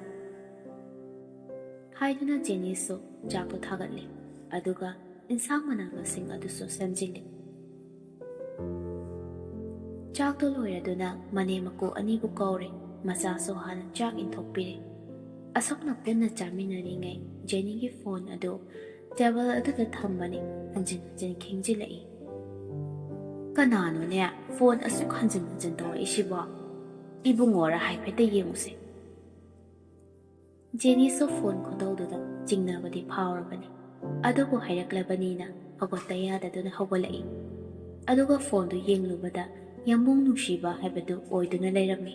ꯍꯥꯏꯗꯨꯅ ꯖꯦꯅꯤꯁꯨ ꯆꯥꯛꯇꯣ ꯊꯥꯒꯠꯂꯦ꯫ ꯑꯗꯨꯒ ꯏꯟꯁꯥꯡ ꯃꯅꯥ ꯃꯁꯤꯡ ꯑꯗꯨꯁꯨ ꯁꯦꯝꯖꯤꯜꯂꯤ꯫ ꯆꯥꯛꯇꯣ ꯂꯣꯏꯔꯗꯨꯅ ꯃꯅꯦꯝ ꯃꯀꯨ ꯑꯅꯤꯕꯨ ꯀꯧꯔꯦ꯫ ꯃꯆꯥꯁꯨ ꯍꯥꯟꯅ ꯆꯥꯛ ꯏꯟꯊꯣꯛꯄꯤꯔꯦ꯫ ꯑꯁꯨꯝꯅ ꯄꯨꯟꯅ ꯆꯥꯃꯤꯟꯅꯔꯤꯉꯩ ꯖꯦꯅꯤꯒꯤ ꯐꯣꯟ ꯑꯗꯨ ꯇꯦꯕꯜ ꯑꯗꯨꯗ ꯊꯝꯕꯅꯤ꯫ ꯍꯟꯖꯤꯟ ꯍꯟꯖꯤꯟ ꯈꯤꯡꯖꯤꯜꯂꯛꯏ꯫ "ꯀꯅꯥꯅꯣꯅꯦ ꯐꯣꯟ ꯑꯁꯨꯛ ꯍꯟꯖꯤꯟ ꯍꯟꯖꯤꯟ ꯇꯧꯔꯛꯏꯁꯤꯕꯣ? ꯏꯕꯨꯡꯉꯣꯔ ꯍꯥꯏꯐꯦꯠꯇ ꯌꯦꯡꯉꯨꯁꯦ꯫" ꯖꯦꯅꯤꯁꯨ ꯐꯣꯟ ꯈꯨꯇꯧꯗꯨꯗ ꯆꯤꯡꯅꯕꯗꯤ ꯐꯥꯎꯔꯕꯅꯤ꯫ ꯑꯗꯨꯕꯨ ꯍꯥꯏꯔꯛꯂꯕꯅꯤꯅ ꯍꯧꯒꯠꯇ ꯌꯥꯗꯗꯨꯅ ꯍꯧꯒꯠꯂꯛꯏ꯫ ꯑꯗꯨꯒ ꯐꯣꯟꯗꯨ ꯌꯦꯡꯂꯨꯕꯗ ꯌꯥꯝꯕꯨꯡ ꯅꯨꯡꯁꯤꯕ ꯍꯥꯏꯕꯗꯨ ꯑꯣꯏꯗꯨꯅ ꯂꯩꯔꯝꯃꯤ꯫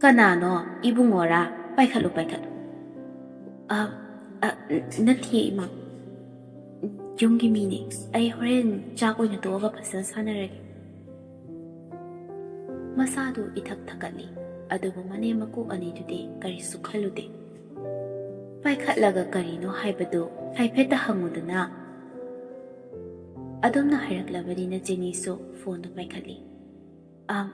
"ꯀꯅꯥꯅꯣ? ꯏꯕꯨꯡꯉꯣꯔꯥ? ꯄꯥꯏꯈꯠꯂꯨ, ꯄꯥꯏꯈꯠꯂꯨ꯫" "ꯑ, ꯑ, ꯅꯠꯇꯤꯌꯦ ꯏꯃꯥ, ꯌꯨꯝꯒꯤ ꯃꯤꯅꯤ꯫ ꯑꯩ ꯍꯣꯔꯦꯟ ꯆꯥꯛ ꯑꯣꯏꯅ ꯇꯣꯛꯑꯒ ꯐꯖꯅ ꯁꯥꯟꯅꯔꯒꯦ꯫" ꯃꯁꯥꯗꯨ ꯏꯊꯛ ꯊꯛꯀꯠꯂꯤ, ꯑꯗꯨꯕꯨ ꯃꯅꯦꯝ ꯃꯀꯨ ꯑꯅꯤꯗꯨꯗꯤ ꯀꯔꯤꯁꯨ ꯈꯜꯂꯨꯗꯦ꯫ "ꯄꯥꯏꯈꯠꯂꯒ ꯀꯔꯤꯅꯣ ꯍꯥꯏꯕꯗꯨ ꯍꯥꯏꯐꯦꯠꯇ ꯍꯪꯉꯨꯗꯅ꯫" ꯑꯗꯨꯝꯅ ꯍꯥꯏꯔꯛꯂꯕꯅꯤꯅ ꯖꯦꯅꯤꯁꯨ ꯐꯣꯟꯗꯨ ꯄꯥꯏꯈꯠꯂꯤ꯫ "ꯑꯝ,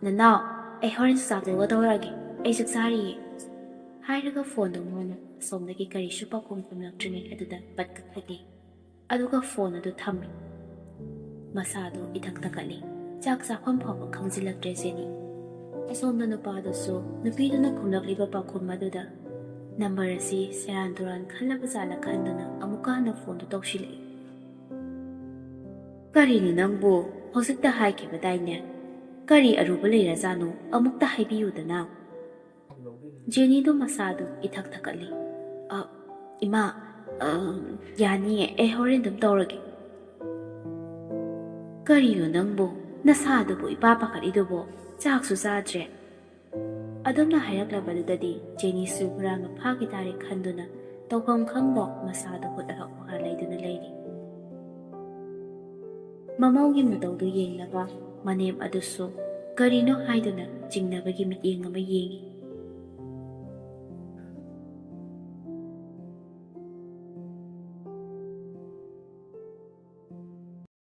ꯅꯅꯥꯎ, ꯑꯩ ꯍꯣꯔꯦꯟ ꯆꯥꯛ ꯆꯥꯊꯣꯛꯑꯒ ꯇꯧꯔꯛꯑꯒꯦ꯫ ꯑꯩ ꯆꯥꯛ ꯆꯥꯔꯤꯌꯦ꯫" ꯍꯥꯏꯔꯒ ꯐꯣꯟꯗꯣ ꯃꯥꯅ ꯑꯁꯣꯝꯗꯒꯤ ꯀꯔꯤꯁꯨ ꯄꯥꯎꯈꯨꯝ ꯈꯨꯝꯂꯛꯇ꯭ꯔꯤꯉꯩ ꯑꯗꯨꯗ ꯄꯠ ꯀꯛꯊꯠꯂꯤ꯫ ꯑꯗꯨꯒ ꯐꯣꯟ ꯑꯗꯨ ꯊꯝꯃꯤ꯫ ꯃꯁꯥꯗꯨ ꯏꯊꯛ ꯊꯛꯀꯠꯂꯤ꯫ ꯆꯥꯛ ꯆꯥꯐꯝ ꯐꯥꯎꯕ ꯈꯪꯖꯤꯜꯂꯛꯇ꯭ꯔꯦ ꯖꯦꯅꯤ꯫ ꯑꯁꯣꯝꯗ ꯅꯨꯄꯥꯗꯨꯁꯨ ꯅꯨꯄꯤꯗꯨꯅ ꯈꯨꯝꯂꯛꯂꯤꯕ ꯄꯥꯎꯈꯨꯝ ꯑꯗꯨꯗ ꯅꯝꯕꯔ ꯑꯁꯤ ꯁꯦꯔꯥꯟ ꯇꯨꯔꯥꯟ ꯈꯜꯂꯕ ꯖꯥꯠꯂ ꯈꯟꯗꯨꯅ ꯑꯃꯨꯛꯀ ꯍꯟꯅ ꯐꯣꯟꯗꯨ ꯇꯧꯁꯤꯜꯂꯛꯏ꯫ "ꯀꯔꯤꯅꯣ ꯅꯪꯕꯨ? ꯍꯧꯖꯤꯛꯇ ꯍꯥꯏꯈꯤꯕꯗꯥꯏꯅꯦ? ꯀꯔꯤ ꯑꯔꯨꯕ ꯂꯩꯔꯖꯥꯠꯅꯣ? ꯑꯃꯨꯛꯇ ꯍꯥꯏꯕꯤꯌꯨꯗꯅ?" ꯖꯦꯅꯤꯗꯨ ꯃꯁꯥꯗꯨ ꯏꯊꯛ ꯊꯛꯀꯠꯂꯤ꯫ "ꯑ, ꯏꯃꯥ, ꯑ, ꯌꯥꯅꯤꯌꯦ, ꯑꯩ ꯍꯣꯔꯦꯟ ꯑꯗꯨꯝ ꯇꯧꯔꯒꯦ꯫" "ꯀꯔꯤꯅꯣ ꯅꯪꯕꯨ? ꯅꯁꯥꯗꯨꯕꯨ ꯏꯄꯥ ꯄꯥꯈꯠꯂꯤꯗꯨꯕꯣ? ꯆꯥꯛꯁꯨ ꯆꯥꯗ꯭ꯔꯦ꯫" ꯑꯗꯨꯝꯅ ꯍꯥꯏꯔꯛꯂꯕꯗꯨꯗꯗꯤ ꯖꯦꯅꯤꯁꯨ ꯍꯨꯔꯥꯟꯕ ꯐꯥꯈꯤ ꯇꯥꯔꯦ ꯈꯟꯗꯨꯅ ꯇꯧꯐꯝ ꯈꯪꯗ ꯃꯁꯥꯗꯨ ꯍꯨꯠ ꯍꯛ ꯃꯍꯥ ꯂꯩꯗꯨꯅ ꯂꯩꯔꯤ꯫ ꯃꯃꯧꯒꯤ ꯃꯇꯧꯗꯨ ꯌꯦꯡꯂꯒ ꯃꯅꯦꯝ ꯑꯗꯨꯁꯨ ꯀꯔꯤꯅꯣ ꯍꯥꯏꯗꯨꯅ ꯆꯤꯡꯅꯕꯒꯤ ꯃꯤꯠꯌꯦꯡ ꯑꯃ ꯌꯦꯡꯏ꯫